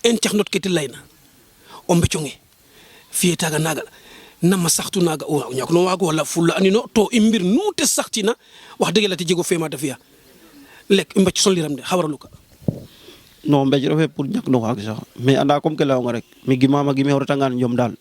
internet ke tilayna o mbeconge fiye taga naga nama saxtu naga o ñak no wago wala fulla anino to imbir nute saxtina wax deug la te jego fema dafiya lek mbacc son liram de xawaraluka non mbéj refe pour ñak no waag sax mais anda comme que lawonga rek mi gimama gime hortangan ñom dal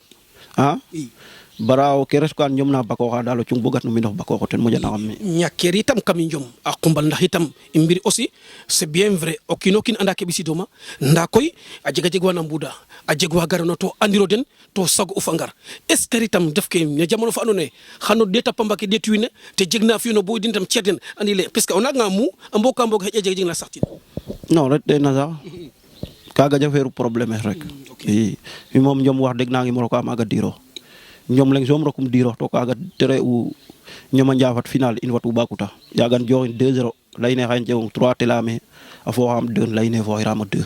baraaw ke reskan ñom na bako xa dalo cung bogat no mi ndox bako ten mo jana xam mi ñaker itam kam ñom a xumbal ndax itam imbir aussi c'est bien vrai o kino kin anda ke bisidoma nda koy a jega jeg wana mbuda a jeg wa garano to andiro den to sago ufa ngar est ce que itam def ke ne jamono fa andone xano de tapamba ke detuine te jegna fi no boy din tam cierden andi le parce que on a nga mu mboka mbok hejje jeg na saxti non rek de na sax kaga jafeeru problème rek mi mom ñom wax deg na ngi moro ko amaga diro ñom lañ som rokum diro to kaga tere u ñoma njafat final in watu bakuta yagan joxin 2-0 layne xayn jewum 3 telame a fo xam 2 layne fo hirama 2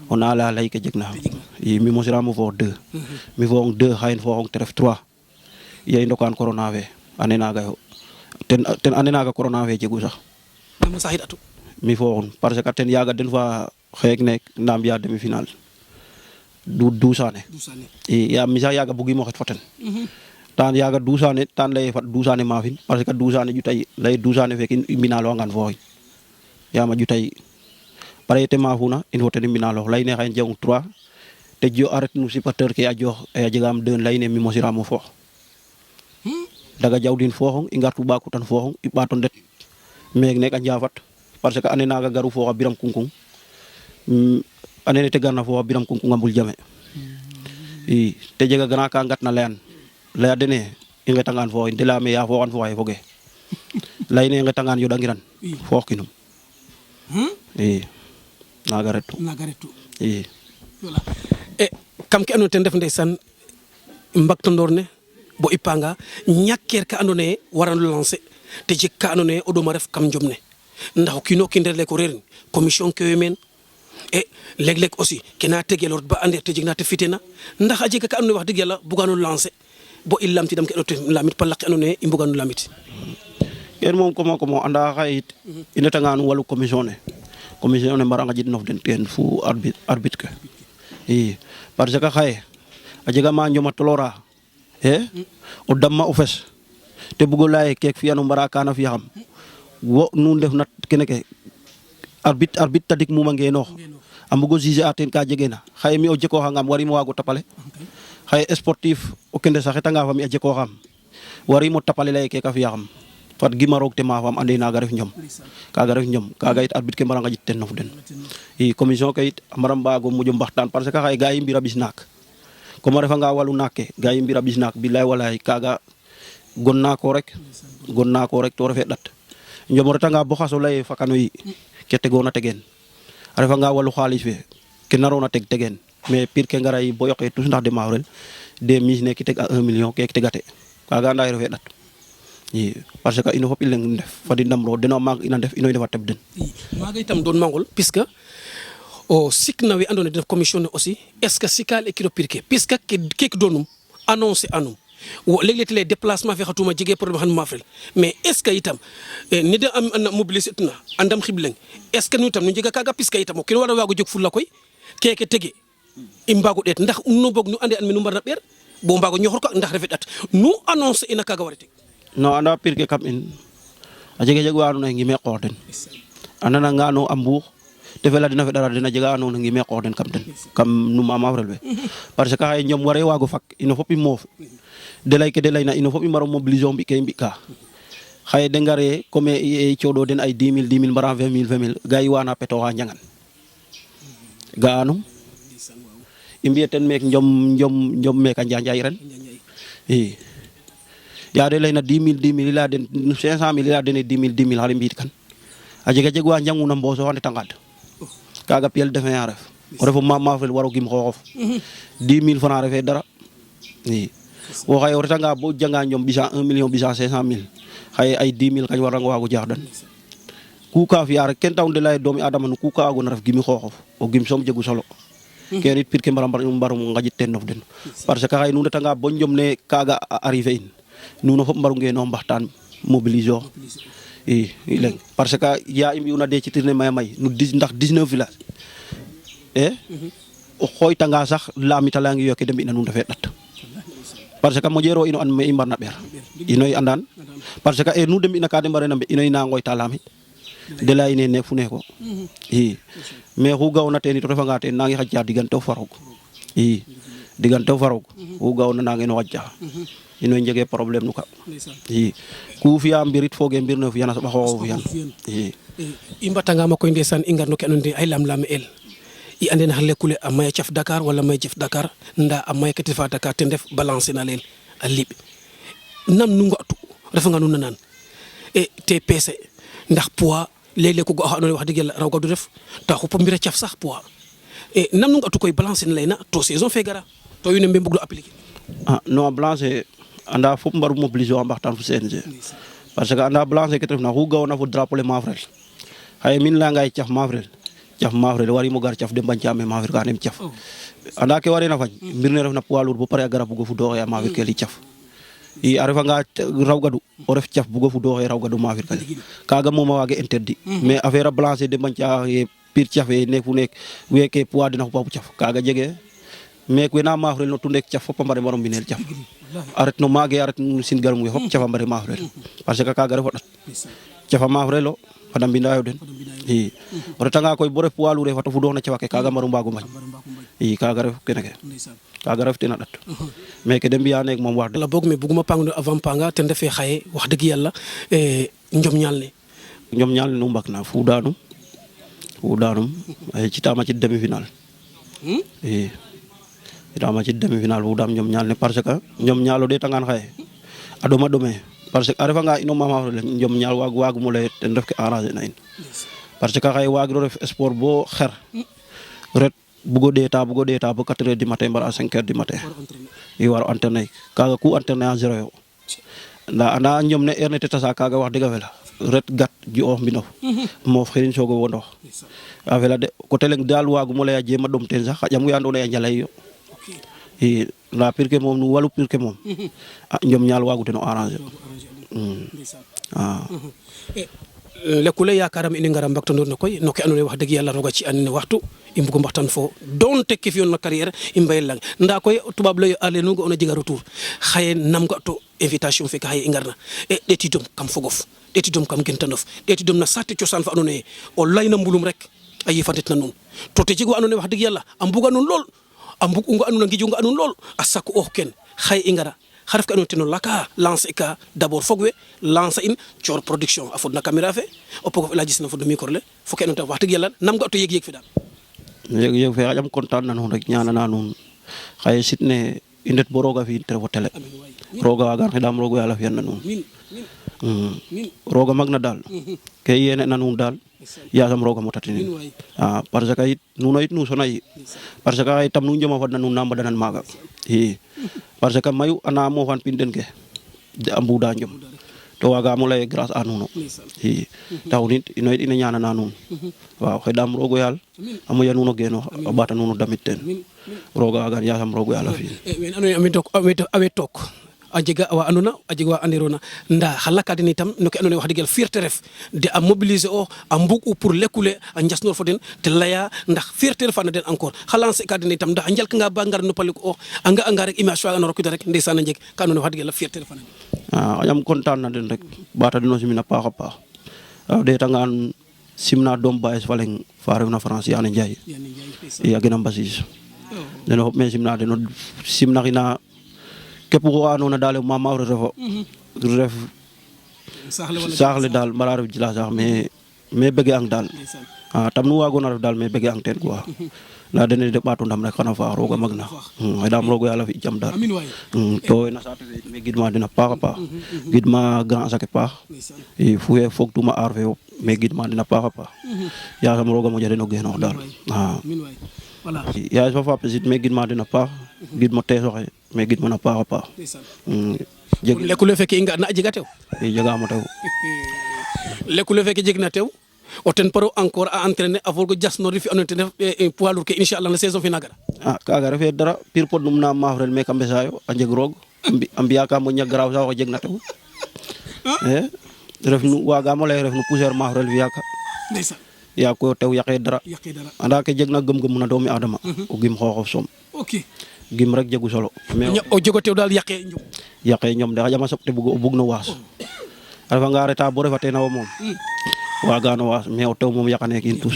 on ala lay ke jegna mi mo siramo fo 2 mi fo 2 xayn fo xong tref 3 yey ndokan corona ve anena ga yo ten anena ga corona ve jegu sax dama sahid atu mi fo parce que ten yaga den fa xek nek ndam ya demi final du dusane ya misa yaga bugi mo xet foten tan yaga dusane tan lay fat dusane mafin parce que dusane jutay lay dusane fek minalo ngan foy ya ma jutay pare te mafuna in hotel minalo lay ne xay jeng 3 te jo arrête nu supporteur ke a jox e jegam 2 lay ne mi mo siramo fo daga jawdin fo i ngartu ba ku tan fo i baton det meg nek a njafat parce que anena ga garu fo biram kunkung anene te garna fo biram kunkung ambul jame te jega gana ka ngat na len laya dene i ngetangan fo indela me ya fo an fo ay foge layne ngetangan yodangiran fo kinum nagaretu voilà kam ke andone ten def ndeysan mbakto ndorne bo ipanga ñakker ka andone waran lancer te jek ka andone o do ma ref kam jomne ndax kino kinder le ko rerin commission ke men e leg aussi kena tegelor ba ande te jigna te fitena ndax aje ka andone wax deug yalla bugano lancer bo illamti dam ke do lamit palak andone i bugano lamit ken mom komo anda xayit ina tanganu walu commission ne maranga jid nof den ten fu arbitre ke parce que xaye a jega ma ñoma tolora o damma o fes te bugo lay kek fi anu mbara kana fi xam wo nu def nat kene ke arbitre tadik muma ngeno ambugo juger aten ka jegena xaye mi o jeko xangam wari mo wago tapale xaye sportif o kende saxeta nga fami a jeko xam wari mo tapale lay ke ka fi xam fat gimarok te ma fam ande naga ref ñom kaga it arbitre ke maranga jitten nof den commission ke it maram bago mujo mbaxtan parce que xaye gaay mbira bisnak comme refa nga walu nakke gaay mbira bisnak billahi wallahi kaga gonna ko rek to refe dat ñom reta nga bo xaso lay fakano yi ke tegona tegen refa nga walu xaliss fe ke narona tegen mais pire ke ngaray bo yoxe tous ndax de mawrel de mise ne ki teg a 1 million ke tegate kaga nday refe dat parce que ino fop ileng def fadi ndamro deno mag ina def ino defa tebden maga itam don mangol puisque o sikna wi andone def commission aussi est ce que sikal e kilo pirke puisque kek donum annoncer anum wo legle les déplacements fi xatuma jige problème xan mafrel mais est ce que itam ni de am mobiliser na andam xibleng est ce que ñu tam ñu jega kaga puisque itam ko wara wago jog fu la koy keke tege imbago det ndax no bok ñu ande an mi nu mbarna ber bo mbago ñoxor ko ndax refet at nu annoncer ina kaga warate no anda pirke kam in a jega jeg wanu na ngime qoden anana ngano ambu te fela dina fe dara dina jega anu na ngime qoden kam nu mama relbe parce que ay ñom waré wago fak ino fopi mof delay na ino fopi maro mobilisation bi kay mbika xaye de ngare comme e ciodo den ay 10000 mbaran 20000 gay wana peto ha njangan ga anu imbieten mek njom mek a njanjay ren ya de layna 10000 ila den 500000 ila den 10000 hali mbit kan a jega jeg wa njanguna mboso hande tangal kaga piel defe ya ref o refo ma fel waro gim xoxof 10000 francs refe dara wo xay o retanga bo janga ñom bisa 1 million bisa 500000 xay ay 10000 kañ waranga wago jax dan ku ka fiya rek ken taw de lay doomi adama nu ku ka go na ref gimi xoxof o gim som jegu solo ken it pirke mbarum ngajit ten nof den parce que xay nu retanga bo ñom ne kaga arrivé in nuno fop mbaru ngeno mbaxtan mobiliser leng parce que ya imbi una de ci tirne may nu ndax 19 village o xoytanga sax lamita leyangi yo ke de mbina nuun refe ɗat parce que moƴero ino and me i mbarna ɓeer inoy andan parce que nu de mbina ka de mbarena mbi inoy na ngoyta lamit de leya ine ne fu ne ko i mais xu ga'ona teen it o refanga teen nangi xaƴa diganteof fa roog i diganteof fa roog xu ga'ona nange no xaƴa inoy njege problème nu ka i ku fiya mbirit foge mbir ne o fiyan a soɓa xooxo fiyan i mbatangama koy ndeysaan i ngar no ke andoona yee ay lamlame el i ande ndax lekule a maya caf Dakar wala maya jef Dakar nda a maya kete fa Dakar ten ref balancer na leel a liɓ nam nu nga'tu refanga nu nanan te peese ndax poids léeg-léeg ko ga oxa andoona yee wax dëgg yàlla raw gadu ref ta xupa mbira caf sax poids nam nu nga'tu koy balancer na layna to saison fe gara to wiin we mbe mbug no appliquer non a balancer anda fop mbaru mobiliser a mbaxtaan fo CNG parce que anda balancer ke te refna xu ga'oona fo drapeau le Mafrel xaye min layanga ye caf Mafrel warimo gar caf de mbañcame Mafrel ka nem caf anda ke warena fañ mbir ne refna poids lourd bo pare a gara bugo fudooxe a Mafrel ke li caf i a refanga rawgadu o ref caf bugo fudooxe rawgadu Mafrel kale kaga moom a waage interdit mais affaire a balancer de mbañca ye pir cafe ne fu nek weke poids dena xupa fu caf kaga jege mais wena Mafrel no tundek caf fop a mbare mbaro mbinel caf a ret no maage a ret no sin garum we fop caf a mbare Mafrel parce que kaga refo ɗat cafa Mafrel o fada mbindayo den i o retanga koy bo ref poids lourd fato fudoox na cafa ke kaga mbaru mbago mbañ i kaga ref kene ke kaga ref ten a ɗat mais ke de mbiya neek moom wax la boog mais buguma pang no avant panga ten refe xaye wax dëgg yàlla njom ñaal ne nu mbak na fudanum ay citama ci demi final i citama ci demi final fudam njom ñaal ne parce que njom ñaal o ɗeetangan xaye a ɗoma ɗome parce que a refanga ino Mama Mafrel njom ñaal waagum o lay ten ref ke arranger na in parce que xaye waagiro ref sport bo xer ret bugo ɗeeta bo 4 heures du matin mbara 5 heures du matin i waro entraîner kaga ku entraîner a zéro yo nda anda njom ne heure ne te tasa kaga wax dëgg a fela ret gat ji'oox mbinof moof xirin soogo wondox a fela de coté leng daal waagum o lay a jeema ɗom teen sax xaƴam we andoona yee a njalay yo i nda pir ke moom no walu pir ke moom njom ñaal waagu ten o arranger lekule yakaram ine ngara mbaktandoor no koy no ke andoona yee wax dëgg yàlla roga ci an ne waxtu i mbugo mbaxtaan fo donte ke fi'oona carrière i mbayel lang nda koy tubaab lay ale nu ga'oona jega retour xaye nam ga to invitation fe xaye i ngarna ɗeetidom kam fogof ɗeetidom kam gentanof ɗeetidom na saate cosaan fa andoona yee o layna mbulum rek a yifandet na nuun to te jeg wa andoona yee wax dëgg yàlla a mbuga nuun lool a mbug unga a nuun a ngijunga a nuun lool a saku oox ken xaye i ngara xa ref ka andoona yee ten o laka lancer ka d'abord fog we lancer in coor production a fod na caméra fe o pogof ela gis na fod no micro le fo ke andoona yee wax dëgg yàlla nam ga to yeg fe daal yeg fe xaƴam content na nuun rek ñaanana nuun xaye sit ne i ndet bo rooga fi'in te ref o télé rooga waagaan xeɗaam roog o yaal a fi'an na nuun rooga mag na daal ke i yene na nuun daal yasam rooga motatinin parce que it nuuno it nu sona yi parce que xaye tam nu njoma fadna nuun na mbadanan maaga i parce que mayu ana mofan pin den ke a mbuda njom to waagamo lay grâce à nuuno i taxun it ino it ina ñaanana nuun waaw xeɗaam roog o yaal a moƴa nuun o genoox a ɓaata nuun o damit teen rooga waagaan yasam roog o yaal a fi'in wene andoona yee a we took a jega wa andona a jega wa anderona nda xa laka den itam no ke andoona yee wax dëgg yàlla fierté ref de a mobiliser o a mbug u pour lekule a njas noor fo den te leya ndax fierté refana den encore xa lancer ka den itam ndax a njalkanga ba ngar nopalik o a nga'anga rek image fa no rokiida rek ndeysaan a njeg ka andoona yee wax dëgg yàlla fierté refana den xaƴam content na den rek ɓaata den o simin a paax a paax a ɗeetangaan simna doom bayes fa leng fa refna France Yane Ndiaye i a gena Mbasis den fop me simna den o simnaxina képp xu andoona daal Mama Mafrel ref saax le daal mbara ref jila saax mais bege ang daal tam nu waagoona ref daal mais bege ang teen quoi nda dene de ɓaatu ndam rek xana faax rooga mag na xeɗaam roog o yaal a fi jam daal to na saate fe me gidma den a paax a paax gidma grand sake paax i fu fe fogtuma aar fe fop me gidma den a paax a paax yasam rooga moƴa den o genoox daal yaay fa fapesit me gidma den a paax gidmo teesoxe me gidma na paax a paax lekule feke i nga'na a jega tew i jegaam o tew lekule feke jeg na tew o ten paro encore a entraîner a fogo jasnori fi andoona yee ten ref poids lourd ke inchallah na saison fe na gara kaga refe dara pir podnum na Mafrel me ka mbesayo a jeg roog a mbiya ka moƴna garaaw sax oxe jeg na tew ref nu waagamo lay ref nu poussière Mafrel fi'aa ka ya ko tew yaqee dara anda ke jeg na gëm-gëm na doomi adama o gim xooxof soom ok gim rek jegu solo mais o jego tew daal yaqee ñoom de xajama soɓ te bug no waas a refa nga reta bo refate na wo moom waaga no waas mais o tew moom yaqane kiin tous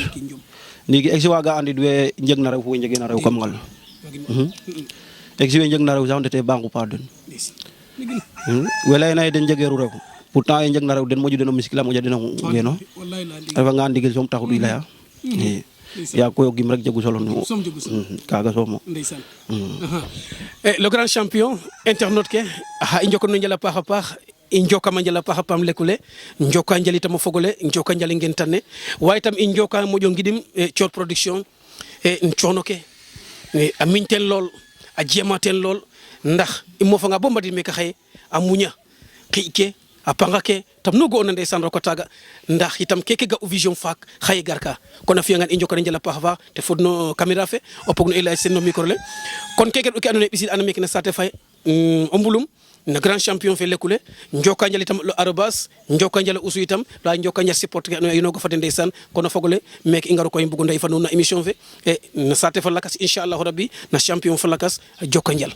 ndiki ex waaga andid we njeg na rew fo we njegena rew kam ngal ex we njeg na rew sax ndete ba ngupa den we layna ye den njegeeru rew pourtant ye njeg na rew den moƴu den o miskila moƴa den o ngeno a refa nga ndigil soom taxu i leya ya koy o gim rek jegu solo no kaga somo le grand champion internaute ke i njoko no njala paax a paax i njokama njala paax a paam lekule njoka njal itam o fogole njoka njal ngen tane waye itam i njoka moƴo ngidim Thior Production coono ke a miñ teen lool a jema teen lool ndax i mofanga bo mbadid meke xaye a muña xi'i ke a panga ke tam nu ga'oona ndeysaan roko taaga ndax itam keke ga'u vision faak xaye garka kon a fi'angaan i njokana njal a paax a paax te fod no caméra fe o pog no i lay sen no micro le kon keke ke andoona yee ɓisid ana meke no saate fe o mbulum na grand champion fe lekule njoka njal itam lo arobas njoka njal usu itam la njoka njal support ke no go fade ndeysaan kono fogole mek i ngaru koy mbugo ndey fa nuun na émission fe e na saate fa lakas inchallahu rabbi na champion fa lakas joka njal